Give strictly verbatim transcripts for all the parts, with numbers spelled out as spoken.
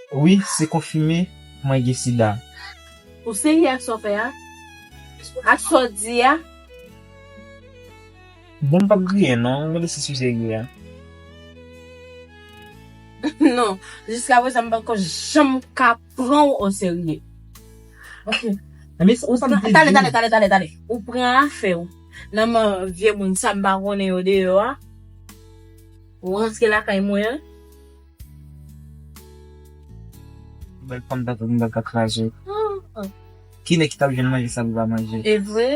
Wi, se konfime, mwen gen sida. Ou serye ak sa w fè a? Ak sa w di a? Bon, m p ap griyen non, mwen lese sou serye a. Non, jiskaprezan m poko janm ka pran w oserye. Ok. Ou pran, tande, tande, tande, tande, tande. Ou pran afè w nan men vye moun sa m pa konnen yo deyò a. Ou rantre lakay mwen an. Bèl fanm ta tou, bèl ta kraze. Ki nèg ki t ap jwenn manje sa li pa manje? E vre?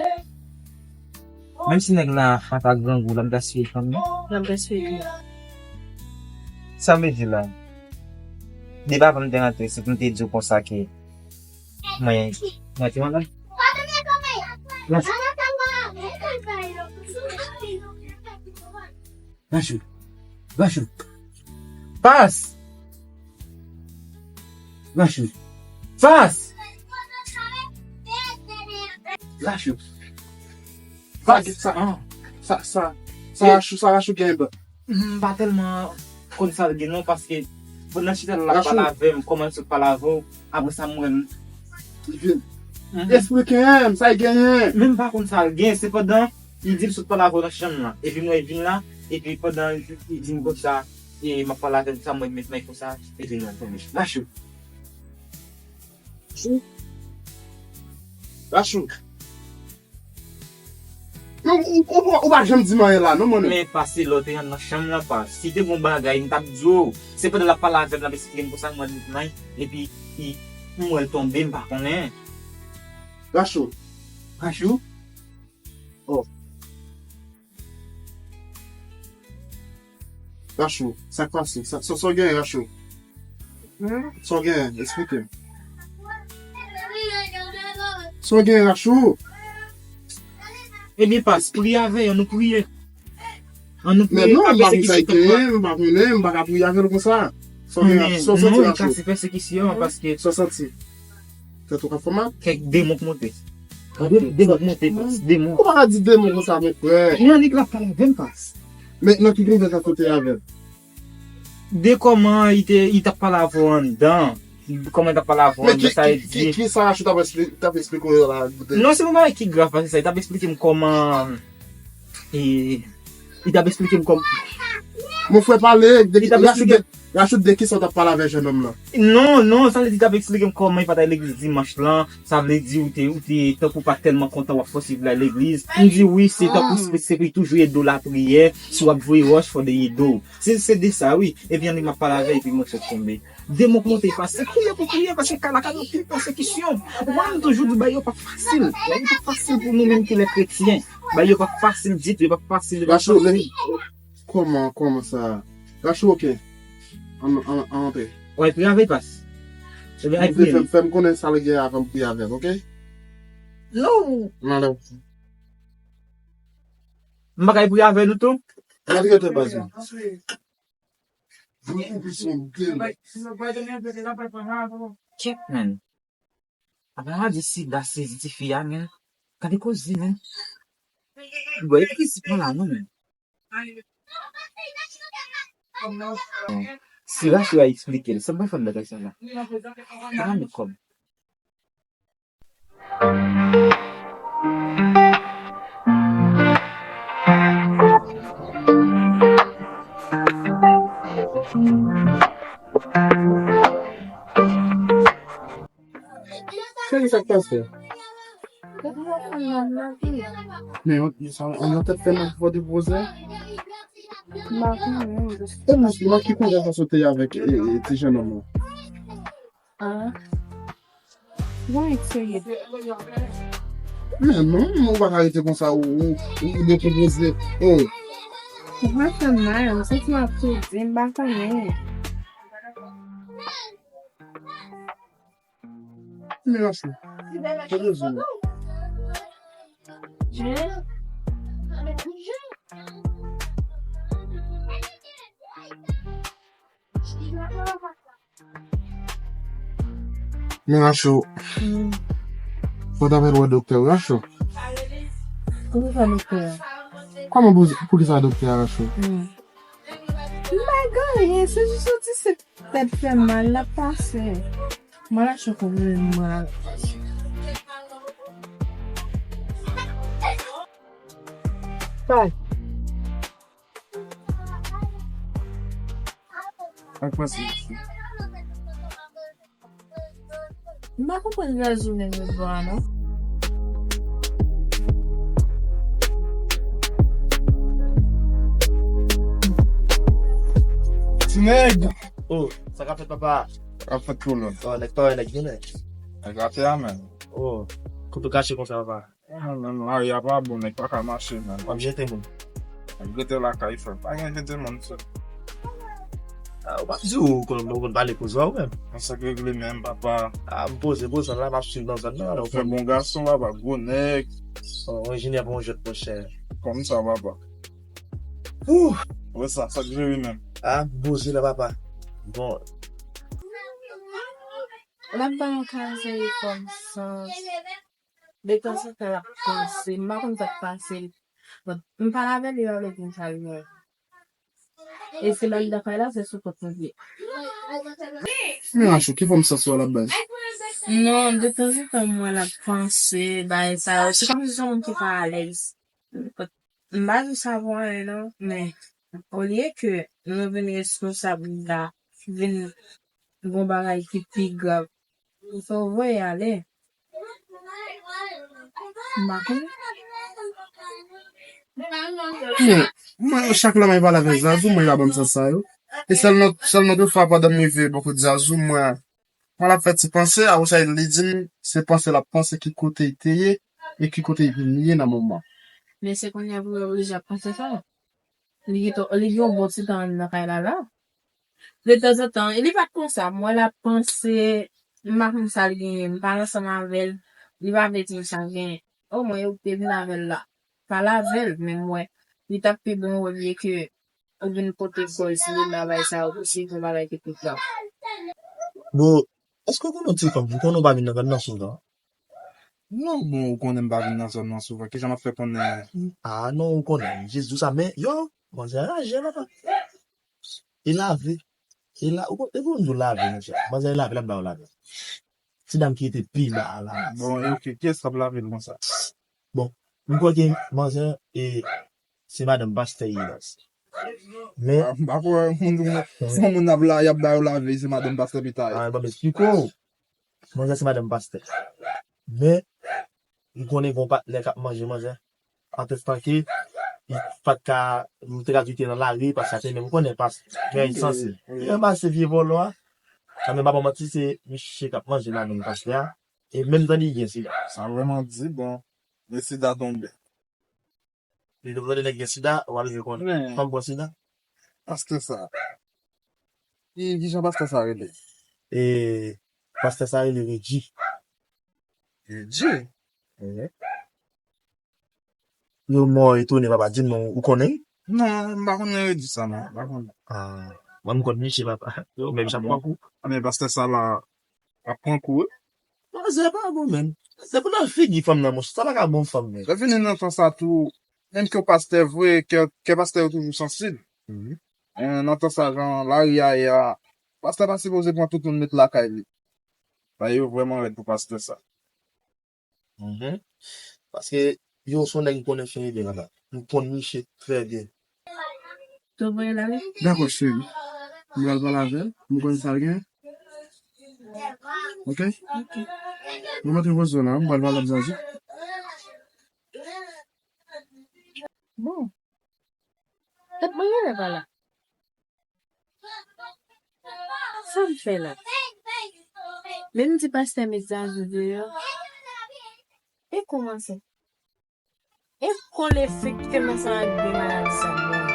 Menm si nèg la fat ak grangou, l ap gaspiye fanm nan? L ap gaspiye. Sa m vle di la? Depi avan m te rantre, se pou m te di w konsa ke mwen, mwen te malad. Rachou. Rachou. Pas! Rachou. Pas! Rachou. Pas! Sa, sa, sa, sa, sa Rachou, sa Rachou gen ba? M pa tèlman konn sa l gen non, paske pandan chita l la ap pale avè m, kòman l sot pale avè w, apre sa m wè l. Li vin. Esplike m, sa l genyen? Men m pa konn sa l gen, sepandan, li di l sot pale avè w nan chanm lan. Epi m wè l vin la, epi pandan li di m konsa, e m ap pale avè l, sa m wè l met men konsa, epi nou tonbe. Rachou. Rachou. Rachou. Non, ou, ou, ou pa janm di m anyen la, non, mwen menm. Men pase lè w te rann nan chanm lan, pa. Si te gon bagay, m t ap di w. Se pandan l ap pale avè m, l ap eksplike m konsa, mwen met men, epi, i, m wè l tonbe, m pa konnen. Rachou. Rachou? Oh. Rachou, sa k pase? Sa, sa, sa w genyen, Rachou? Hmm? Sa w genyen? Eksplike m. Sa w genyen, Rachou? Ebyen, pas, priye avè yo, nou priye. An nou priye, men non, m pa konn sa l genyen, m pa konnen, m pa ka priye avè l konsa. Sa w genyen, sa w santi, Rachou? Sa w santi? Tèt ou k ap fè w mal? Kèk demon k monte. Tande, demon k monte, pas. Demon. Ou pa ka di demon konsa, men frè. Men annik la pale avè m, pas. Men nan ki konvèsasyon w te avè l? De kòman li te, li t ap pale avè w anndan. Kòman li t ap pale avè w anndan, sa vle di. Men ki, ki, ki, ki sa Rachou t ap espli-, t ap eksplike w yo la? Non, se yon bagay ki grav, pase sa. Li t ap eksplike m kòman, e, li t ap eksplike m kòman. Mon frè, pale, de, Rachou, de, Rachou, de ki sa w t ap pale avè jennonm lan? Non, non, sa vle di, li t ap eksplike m kòman li pa t al legliz dimanch lan. Sa vle di ou te, ou te tankou pa tèlman kontan w ap fòse pou l al legliz. M di wi, se tankou se, se pou li toujou ede w lapriyè. Si w ap voye wòch, fò l ede w. Se, se de sa, wi. Epi annik m ap pale avè l, epi mwen sot tonbe. Demon k monte, pase, priye pou priye, paske ka lakay yo anpil pèsekisyon. Ou konnen m toujou di w bagay yo pa fasil. Bagay yo pa fasil pou nou menm ki lè kretyen. Bagay yo pa fasil ditou, yo pa fasil, yo pa fasil. Rachou, lè, kòman, kòman sa? Rachou, oke. An, an, an antre. Wè, priye avè l, pas. Ebyen, al priye. Fè m, fè m konnen sa l gen avan m priye avè l, oke? Non. Nan lè. M pa ka priye avè nou tou? Gade, gade, baz. Kèt, men. Apa a di sida sezi tifi a, men. Gade koze, men. Bon, epi ki si pa la, non, men. Si Rachou a eksplike l, sa mwen fè m nan kay sa la? Pa met kòb. Cheri, sa k pase? Men yon, sa, yon tèt fè mal pou pote pwoze. E mwen, mwen ki konnen sa sote avèk e, e, ti jennonm lan. Ah. Bon, serye. Men non, ou pa ka rete konsa, ou, ou, ou dekonpoze. Oh. Ou pa fè mal, m santi m ap tou di, m pa konnen. Men Rachou, sa bezwen. Men Rachou, fò w ta pral wè doktè Rachou. Poukisa doktè a? Kòman pou, poukisa doktè a Rachou? M pa gen anyen, se jis yon ti sèt tèt fè mal, l ap pase. Mwen la chok mwen la. Bay. Ak pase. M pa konprann rezon nèg yo bò a non. Ti nèg! Oh, sa k ap fèt papa? Sa k ap fèt kolon? Oh, nèg pa wè nèg vini. Nèg atè a menm. Oh, kote w kache konsa papa? Ah, menm lari a pa bon, nèg pa ka mache menm. W ap jete moun. Ap jete lakay frè. Pa gen jete moun sou. Ah, ou pa di ou konn, ou konn pale koze w menm. An sa k regle menm, papa. Ah, m poze, poze la, m ap swiv nan zòn nan. Ou fè bon gason, papa, gwo nèg. Oh, enjenyè pa yon jwèt, monchè. Kòm sa, papa. Ouh! Wè sa, sa k jere menm. Ah, m poze la, papa. Bon. L ap bay yon kazèye kòm sans. Detanzantan l ap panse, m pa konn sa k pase l. Bon, m pale avè l, li pa vle di m sa l gen. E si l anndan kay la, se sou kont mwen li ye. Men Rachou, ki fòm sans ou a l ap bay? Non, detanzantan m wè l ap panse, bagay sa yo. Se kòmsi se yon moun ki pa alèz. M pa di sa pou anyen non, men olye ke nou vin responsab la, vin gon bagay ki pi grav, ou fè w voye ale. M pa konnen. Men, mwen, chak lè mwen pale avèk Zazou, mwen la ban m sans sa yo. E sèlman, sèlman de fwa pandan m rive bò kot Zazou, mwen, mwen la fè ti panse, apre sa li di m, se panse l ap panse ki kote l te ye, e ki kote l vin ye nan moman. Men se kounye a pou yo oblije ap panse sa. Li gen, li gen yon bon ti tan nan kay la la. Detanzantan, e li pa t konsa. M wè l ap panse, m pa konn sa l genyen, m pale ansanm avè l, li pa vle di m sa l genyen. Omwen, ou te vin avè l la. Pale avè l, men m wè, li t ap pi bon olye ke ou vin pote kòz li nan bagay sa yo, pou si yon bagay ki pi grav. Bon, èske w konnen yon ti fanm, ou konnen w pa vin nan zòn nan souvan? Non, bon, ou konnen m pa vin nan zòn nan souvan. Kijan m ap fè konnen? Ah, non, ou konnen. M jis di w sa, men, yo, manzè raje, papa. E lave. E la, ou konn, e pou m di w lave, monchè. Manzè e lave, l ap ba w lave. Ti dam ki rete pi ba a la. Bon, e ok, kiyès k ap lave l konsa? Bon, m kwè ke manzè, e, se madanm pastè Ilas. Men, ah, m pa kwè, moun, moun, se yon moun ap la, y ap ba yo lave, se madanm pastè pita. Ah, ban m esplike w. Manzè se madanm pastè. Men, m konnen gon patnè k ap manje manzè. Antretan ke, li pa t ka, li te ka kite nan lari, paske sa te menm konnen, paske gen sanse. Li ranmase vye vòlò a. Sa men pa bon manti, se misye k ap manje madanm pastè a. E menm tan li gen sida. Sa vrèman di bon. Men sida tonbe. Li te tande nèg gen sida, w ap rive konnen. Men fanm pran sida. Pastè sa. Ki, kijan pastè sa rele? E pastè sa rele Redji. Redji? Mhm. Yo mò etone, papa, di m non, ou konnen? Non, m pa konnen Redji sa, non. M pa konnen. Ah, mwen, m konn misye, papa. Yo, men misye ap pran kou. Ah, men pastè sa la, ap pran kou, wi. Manzè pa bon, menm. Se pou nan figi fanm nan, monchè. Sa pa ka bon fanm, menm. Lè vini nan tan sa tou, menm ke w pastè vre, kè, kè pastè yo toujou sansib. Mhm. Eh, nan tan sa, jan lari a ye a, pastè pa sipoze pran tout moun met lakay li. Bagay yo vrèman rèd pou pastè sa. Mhm. Paske yo se yon nèg m konnen fini byen la. M konn misye trè byen. Tou voye la, wi. Dakò, cheri. M pral pale avè l. M konn sa l gen. Ok? Ok. Mwen montre rezo la, m pral pale avè Zazu. Bon. Tèt mwen genlè pa la. Sa m fè la? Men m di pastè met Zazu deyò. E kòmanse. E kòl enfekte m ansanm ak de maladi sa m gen.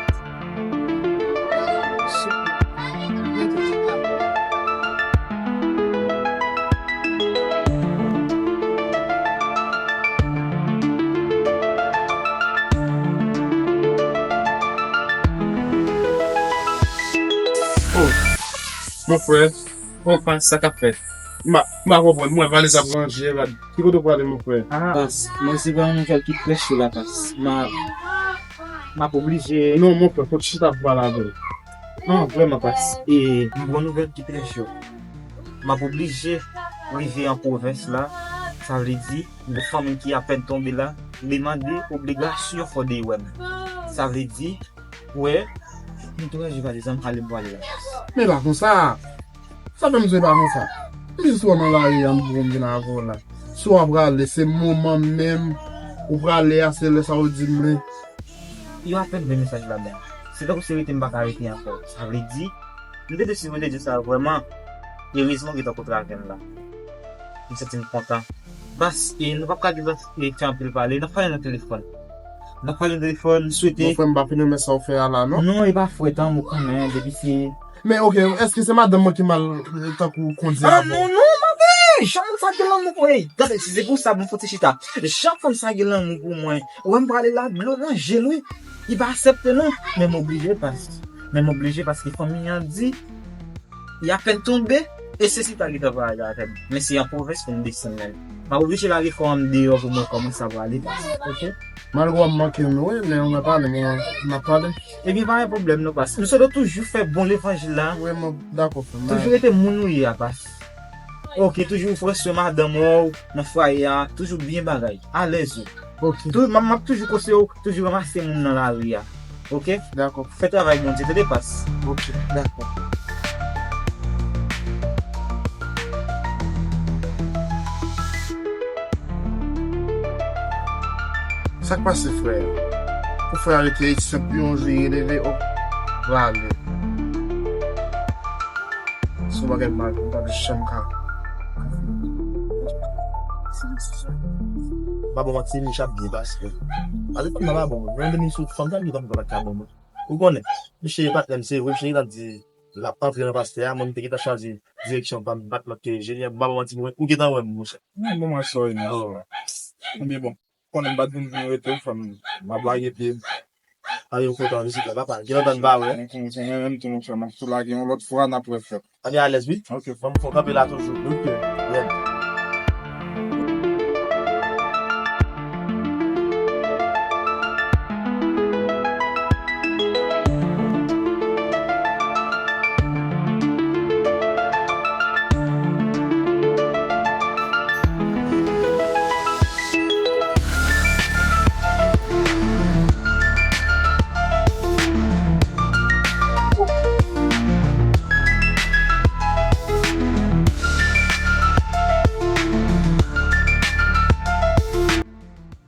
Souple. Mwen te di pa. Oh, mon frè, oh, pa sa k ap fèt? M pa, m pa konprann. M wè valiz ap ranje, gad. Ki kote w prale, mon frè? Ah, baz, mwen se pa yon nouvèl ki trè cho la, baz. M a, m ap oblije. Non, mon frè, fò w chita pou pale avè l. Non, vrèman, baz. E yon bon nouvèl ki trè cho. M ap oblije rive an pwovens la. Sa vle di, yon fanmi ki apèn tonbe la, li mande obligasyon fò de wè m. Sa vle di, wè, m tou ranje valiz la, m pale m pwale la. Men pa konsa. Sa fè m di pa konsa. M jis wè w nan lari a, m pou m vin avè w la. Si w ap prale, se moman menm ou prale a, se lè sa ou di m li. Yo apèn voye mesaj la ban m. Se tankou se rete m pa ka rete ankò. Sa vle di, m te deside mete di sa vrèman. Erezman w gentan kontre avè m la. M santi m kontan. Baz, e nou p ap ka gentan fè anpil pale. N ap pale nan telefòn. N ap pale nan telefòn, m swete. Mon frè, m pa fini renmen sa w fè a la, non. Non, e pa frèt, an, ou konnen, depi se. Men, ok, èske se madanm mwen ki mal, eh, tankou kondi avè w? Ah, non, non, maten! Jan moun sa gen lanmou pou, ey, gade, si se pou sa, bon, fò ti chita. Jan fanm sa gen lanmou pou mwen. Ou wè m prale la, dlo nan je l, wi. Li pa aksepte, non. Men m oblije, baz. Men m oblije, paske fanmi an di, li apèn tonbe, e se sista ki t ap pale avè m. Men se an pwovens pou m desann menm. M ap oblije lage kò m deyò pou mwen kòmanse ap prale, baz. Ok? Malgre w ap manke m, wi, men ou nan pale, men n ap pale. Ebyen, pa gen pwoblèm, non, baz. M swete w toujou fè bon levanjil la. Wi, mwen dakò, frè m. Toujou rete moun ou ye a, baz. Ok, toujou pran swen madanm ou nan fwaye a, toujou byen bagay. Alèz ou. Ok. Tou, m, m ap toujou konseye w, toujou ranmase moun nan lari a. Ok? Dakò. Fè travay Bondye, tande, baz. Ok. Dakò. Sa k pase, frè? Pou frè a rete senp yon jou, li leve, o, prale. Se yon bagay mal, m pa janm ka. M pa ba w manti, Mich ap byen pase. Ale, kòman pa bon? Mwen, de Mich sou fanm sa, li pa m pa ka bon. Ou konnen, misye patnè m, se vre, misye gentan di l ap antre nan pastè a, mwen, m te gentan chwazi direksyon pa m, m pa t lòt ke Enjenyè, m pa ba w manti, mwen, ou gentan wè m, monchè. Mwen, bon, mwen, sòy, non. Ebyen, bon. Konnen m pa t vin pou m rete, frè m, m ap lage pye m. Ale, ou kontan vizit la, papa. Gen lontan n pa wè. Mwen, mwen menm tou, mon frè, m ap tou lage yon lòt fwa, n ap wè frè. Ann alèz, wi. Ok, frè m, fò w kanpe la toujou. Ok, red.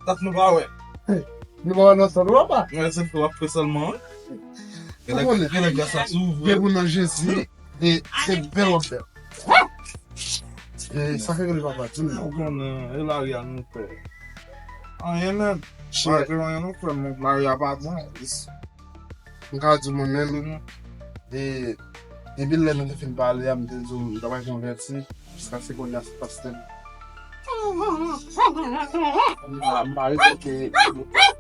Dat nou pa wè. Nou pa wè nan sòl, papa. Mwen se fè w ap fè sèlman, wi. Ou konnen. Gen lè gras la sou ou vre. Gen pou nan Jezi. E se bèl w ap bèl. E sa fè gade papa, di m non. Ou konnen, e lari a nou fè. Anyen menm. Malgre anyen nou fè, men lari a pa bon. M ka di mwen menm, e, depi lè nou te fin pale a, m te di w m ta pral konvèti, jiskaske kounye a se pastè m. M pa, m pa regrète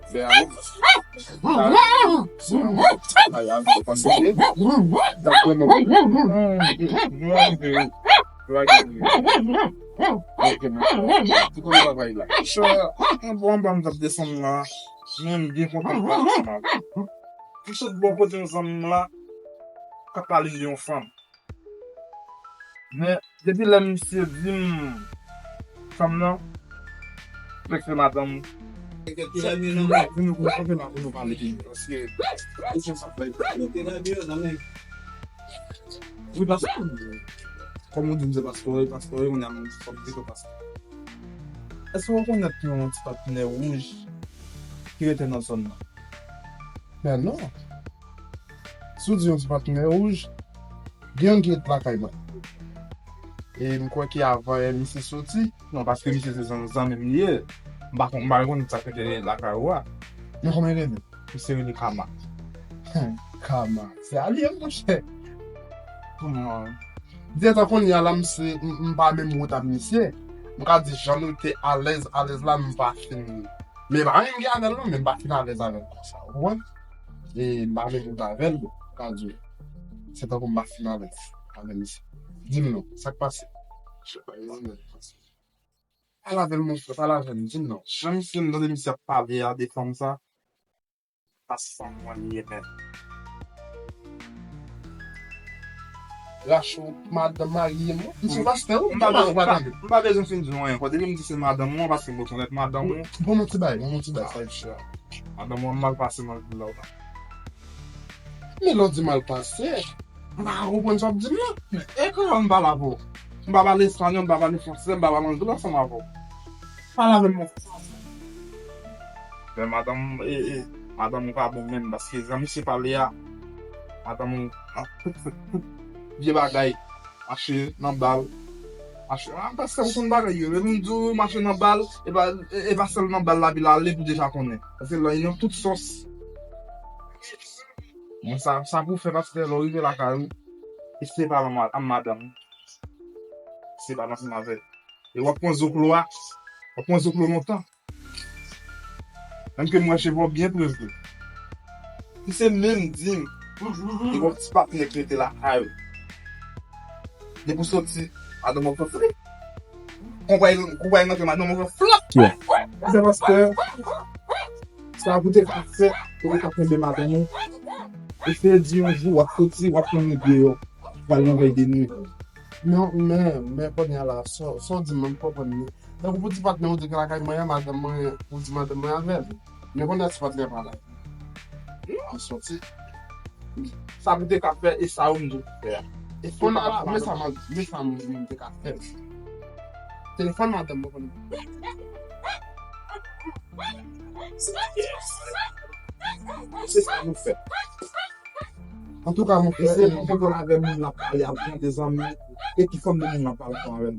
bè a non. Daprè mwen. Ti kote w ap bay la. Chè, mwen bon anba m t ap desann la. Men m byen kontan m pase ansanm avè w. M sot bò kote m zanmi m la. ap pale de yon fanm. Men, depi lè misye di m fanm nan, fèk se madanm ou. Vin nou konn konn la pou nou pale de li, paske, paske, wi, paske, kòm ou di m se pastè, pastè, kounye a m fòk di ke pastè. Èske w rekonèt yon ti patnè wouj ki rete nan zòn nan? Men non. Si w di yon ti patnè wouj, gen youn ki ret lakay mwen. E m kwè ke avan misye soti, non, paske misye se zan-, zanmi m li ye. M pa konn, m pa konn sa k rete lakay ou a. Men kòman l rele? Misye rele Kama. Kama. Se alye m, monchè. Kòman? Di etan kounye a la, misye, m, m pa menm wout ak misye. M ka di jan nou te alèz, alèz la, m pa fin. Men pa menm gen avè l non, men m pa fin alèz avè l konsa, ou konprann? E m pa menm wout avè l, m ka di w. Se tankou m pa fin alèz avè misye. Di m non, sa k pase? Pale avè l, monchè, pale avè l, di m non. Jan misye, m tande misye ap pale a de fanm sa, pa se fanm mwen li ye menm. Rachou, madanm marye m, wi. M se pastè, wi. M pa bezwen, m pa, m pa bezwen fin di w anyen ankò. Depi m di se madanm ou, paske m rekonèt madanm ou. Bon, bon, ti bagay, bon, bon, ti bagay. Sa e chè. Madanm ou mal pase nan vil la, ou pa. Men lè w di mal pase, m pa ka konprann sa w ap di m nan. E kreyòl m pale avè w. M pa pale espanyòl, m pa pale fransè, m pa pale anglè ansanm avè w. Pale avè m nan fransè. Men madanm, e, e, madanm ou pa bon menm, paske jan misye pale a, madanm ou, a, tout, tout, tout vye bagay, mache nan bal, mache, a, paske ou konn bagay yo, lè m di w mache nan bal, e pa, e, e pa sèl nan bal lavi l ale pou deja konnen, paske l nan tout sòs. Bon, sa, sa pou fè pastè, lè w rive lakay ou, e se pa ak madanm ou. Se pa ansanm avè l. E w ap pran zoklo a, w ap pran zoklo lontan. Menm ke m wè cheve w byen trese. Si se menm di m, e yon ti patnè k rete lakay ou. Depi w soti, madanm w ap fè flip. Konprann, konprann nan madanm w ap fè flop. Se pastè. Sa pou te ka fè, pou te ka kenbe madanm ou. Eseye di yon jou w ap soti, w ap pran yon deyò, w al nan vèy de nwi. Non, men, men kounye a la, sa, sa w di m, m konprann li. Donk, pou di patnè w di ke lakay mwen, madanm mwen, ou di madanm mwen avè l. Men kounye a ti patnè pa la. An soti. Sa pou te ka fè, e sa ou m di w pou fè a. E kounye a la, men sa m, men sa m, m te ka fè. Telefòn madanm mwen konnen. Se sa nou fè. Antouka, mon frè, eseye pran kontwòl avè moun l ap pale a, ou pran de zanmi, e ki fòm de moun l ap pale ankò avè l.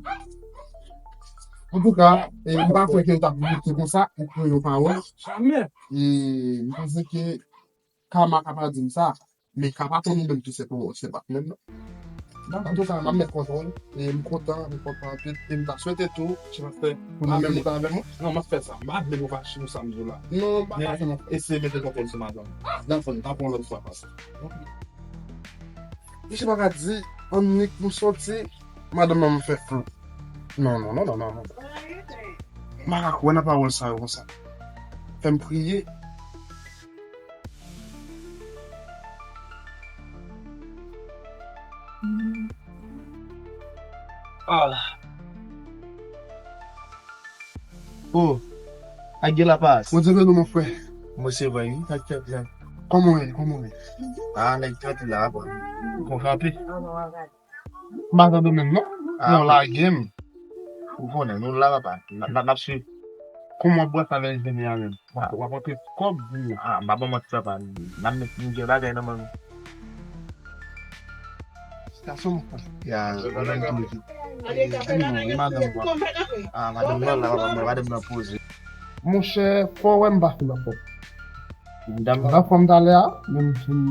Antouka, e, m pa kwè ke yo t ap rete konsa, ou pran yon pawòl. Jamè. E, m panse ke Kama ka pa di m sa, men Kama tou nou menm tou se pou, se pa menm non. Antouka, m ap met kontwòl, e m kontan, m kontan anpil, e m ta swete tou, ti frè, pou nou menm kontan avè mwen. Non, m ap fè sa. M pa vle pou fache pou sa m di w la. Non, m pa fache non. Eseye mete kontwòl sou madanm. Nan fon, n ap yon lòt fwa pase. Misye pa ka di, annik m soti, madanm nan m fè flou. Non, non, non, non, non, non. M pa ka kwè nan pawòl sa yo konsa. Fè m priye. Ah. Oh, Aguila Paz. Bondye beni w, mon frè. Mwen se vre, wi, sa k fèt la? Kòman w ye? Kòman w ye? Ah, nèg tranquille la, bon. Bon kanpe. M pa tande menm, non. Ah, non, lage m. Ou konnen, nou la, papa. N ap, n ap, n ap swiv. Kòman w ap bwè sa lè l vini a menm? W ap, w ap antre kòb, wi. Ah, m pa ban manti, papa. N ap met, nou gen bagay nan men nou. Gason, ya, ou menm tou, wi. E, di m non, e madanm ou a? Ah, madanm nan la, papa, mwen, madanm nan poze. Monchè, fò w wè m pa fin anfòm. Dam nan fòm talè a, men m fin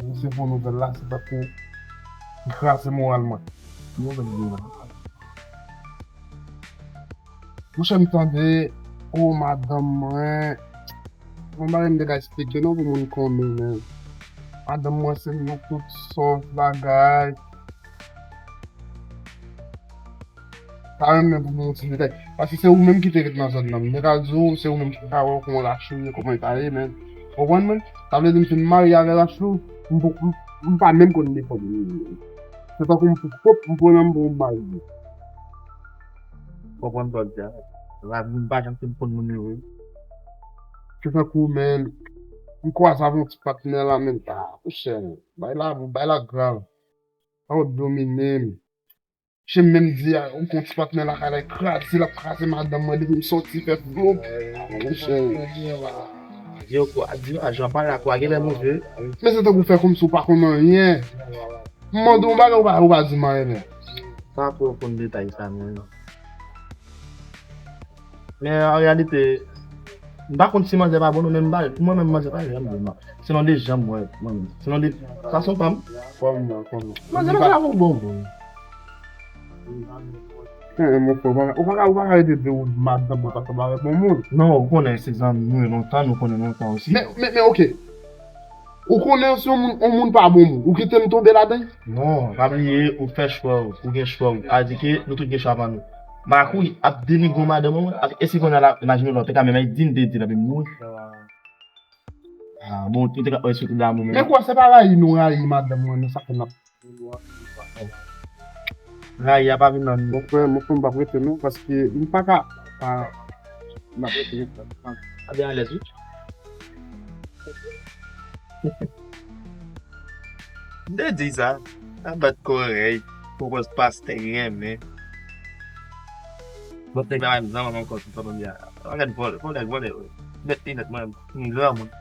resevwa nouvèl la, se tankou li kraze moral mwen. Nouvèl li la. Monchè, m tande, o madanm mwen, yon bagay m te ka eksplike non pou moun konnen, men madanm mwen se yon tout sòs bagay. Pa renmen pou m yon ti detay. Paske se ou menm ki te ret nan zòn nan. M te ka di w, se ou menm ki ka wè w kòman Rachou ye, kòman l ta ye, men. Ou konprann mwen? Sa vle di m fin marye avè Rachou, m pou, m, M pa menm konn defann moun yo. Se tankou m pou pwòp, m pran nan m pou m marye. Konprann sa w di a. Lavi m pa janm fin konn moun yo vre. Se tankou, men, m kwaze avèk yon ti patnè la, men, ah, monchè, bay la, bay la grav. Sa w domine m. Che menm di a, ou konn ti patnè lakay la, kraze, l ap kraze madanm mwen depi m soti fè vlop. Monchè. Di yo kwa, di yo ajan pa la kwa, genlè move. Men se tankou fè kòmsi ou pa konn anyen. M mande w yon bagay, ou pa, ou pa di m anyen, men. Pa twò konn detay sa, men. Men an reyalite, m pa konn si manzè pa bon non, men m pa, pou mwen menm manzè pa janm bon non. Se nan de jan m wè, mwen menm. Se nan de, sa se yon fanm. Kòman, kòman? Manzè pa ka bon bon. Ou pa ka, ou pa ka rete di ou madanm mwen pa sanble avèk yon moun. Non, ou konnen se zanmi nou lontan, nou konnen lontan osi. Men, men, men, oke. Ou konnen si yon moun, yon moun pa bon moun, ou kite l tonbe ladan l? Non, pa bliye, ou fè chwa w, ou gen chwa w. Sa vle di ke nou tout gen chwa pa nou. Makout ap denigre madanm mwen, ak esi konnen la, imajine lòt, te ka menm di m te di l ap mouri. Ah, bon, ou te ka wè sou tout damou men. Men kwa, se pa rayi nou rayi madanm mwen, non, sa fè n ap Rayi a pa vin nan nou. Mon frè, mon frè, m p ap rete non, paske m pa ka pa, m ap rete. A byen alèz wi. M te di sa, a bat kòrèy, pwopòz pastè renmen. Lòt nèg la pa menm zanmi ankò sou fanm li a. Gad vòlè, vòlè, vòlè. Bèt li nèt mwen, m granmoun.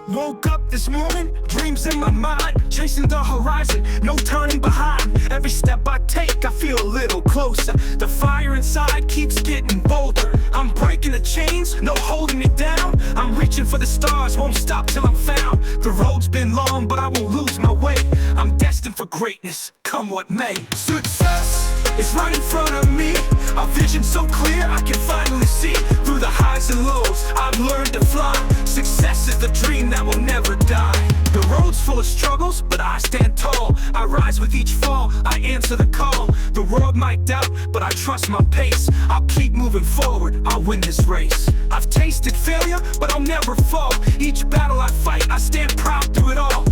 Woke up this morning, dreams in my mind, chasing the horizon, no turning behind. Every step I take, I feel a little closer. The fire inside keeps getting bolder. I'm breaking the chains, no holding it down. I'm reaching for the stars, won't stop till I'm found. The road's been long, but I won't lose my way. I'm destined for greatness, come what may. Success is right in front of me. A vision so clear, I can finally see. Through the highs and lows, I've learned to fly. Success is the dream that will never die. The road's full of struggles, but I stand tall. I rise with each fall, I answer the call. The world might doubt, but I trust my pace. I'll keep moving forward, I'll win this race. I've tasted failure, but I'll never fall. Each battle I fight, I stand proud through it all.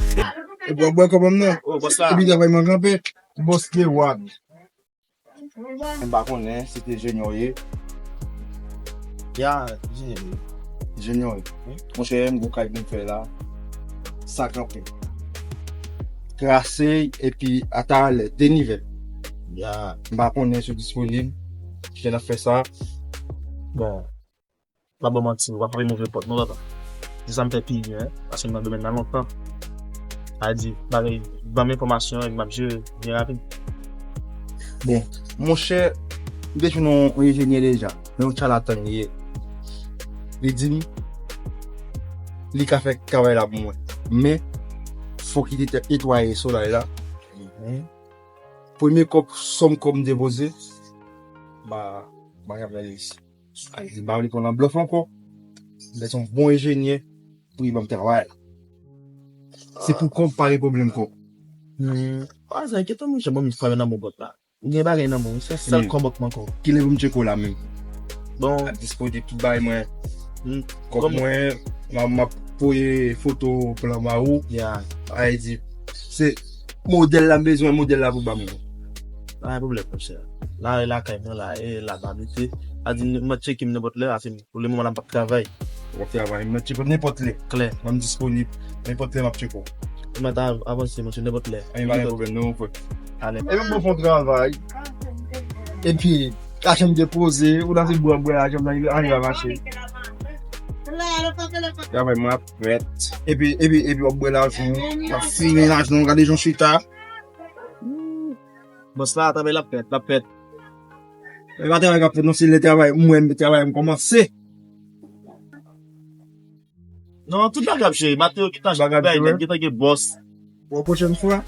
Epi w ap bwè kòb nan. Oh, bòs la. Epi travay mwen kanpe. Bòs K one. M pa konnen si te Junior ye. Ya, Junior ye. Junior ye. Wi. Monchè, m gon kay pou m fè la. Sa kanpe. Krase epi atalè, de nivèl. Ya. M pa konnen si w disponib. Kijan n ap fè sa? Bon. Pa ba w manti, w ap frape move pòt, non, papa. Se sa m fè pi byen, paske m nan domèn nan lontan. Sa di, bagay, ban m enfòmasyon, epi m ap jere byen rapid. Bon, monchè, m te jwenn yon, yon enjenyè deja, men yon tchalatan li ye. Li di m, li ka fè travay la pou mwen. Men, fòk li te netwaye solay la. Mhm. Premye kòb, sòm kòb m depoze, ba, ba, ba, Ay, m pa vle pran nan blòf ankò. Lè se yon bon enjenyè pou li ban m travay. Se pou kòb pa gen pwoblèm kò. Hmm. Wazè, kite mwen, jan ban m fè nan bon bòt la. Ou gen bagay nan men w, se sèl kòb k manke w. Kilè pou m tcheke w la menm? Bon. M ap disponib tout bagay mwen. Hmm. Kòb mwen, m ap, m ap voye foto plan ba ou. Ya. Ay di, se modèl la m bezwen, modèl la pou ban mwen. Pa gen pwoblèm, monchè. La, e lakay mwen la, e la m abite. A di, m ap tcheke m nenpòt lè, a se Pou le moman la, m p ap travay. W ap travay, m nan tcheke w nenpòt lè. Klè. Mwen, m disponib. Nenpòt lè, m ap tcheke w. Ou mèt a-, avanse, monchè, nenpòt lè. Anyen, pa gen pwoblèm, non, frè. Ale. Epi, m bon fon travay. Epi, lajan m depoze, ou nan se bwè, bwè lajan m nan, anyen pa mache. Travay mwen ap fèt. Epi, epi, epi, w ap bwè lajan, w ap fimen lajan, w gade jan w chita. Bòs la, travay l ap fèt, l ap fèt. E pa travay k ap fèt non, se lè travay, mwen, travay m kòmanse. Non, tout bagay ap cheri, materyo gentan, bagay gentan gen bòs. Bon, pwochèn fwa.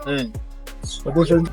Hein. Bon, pwochèn.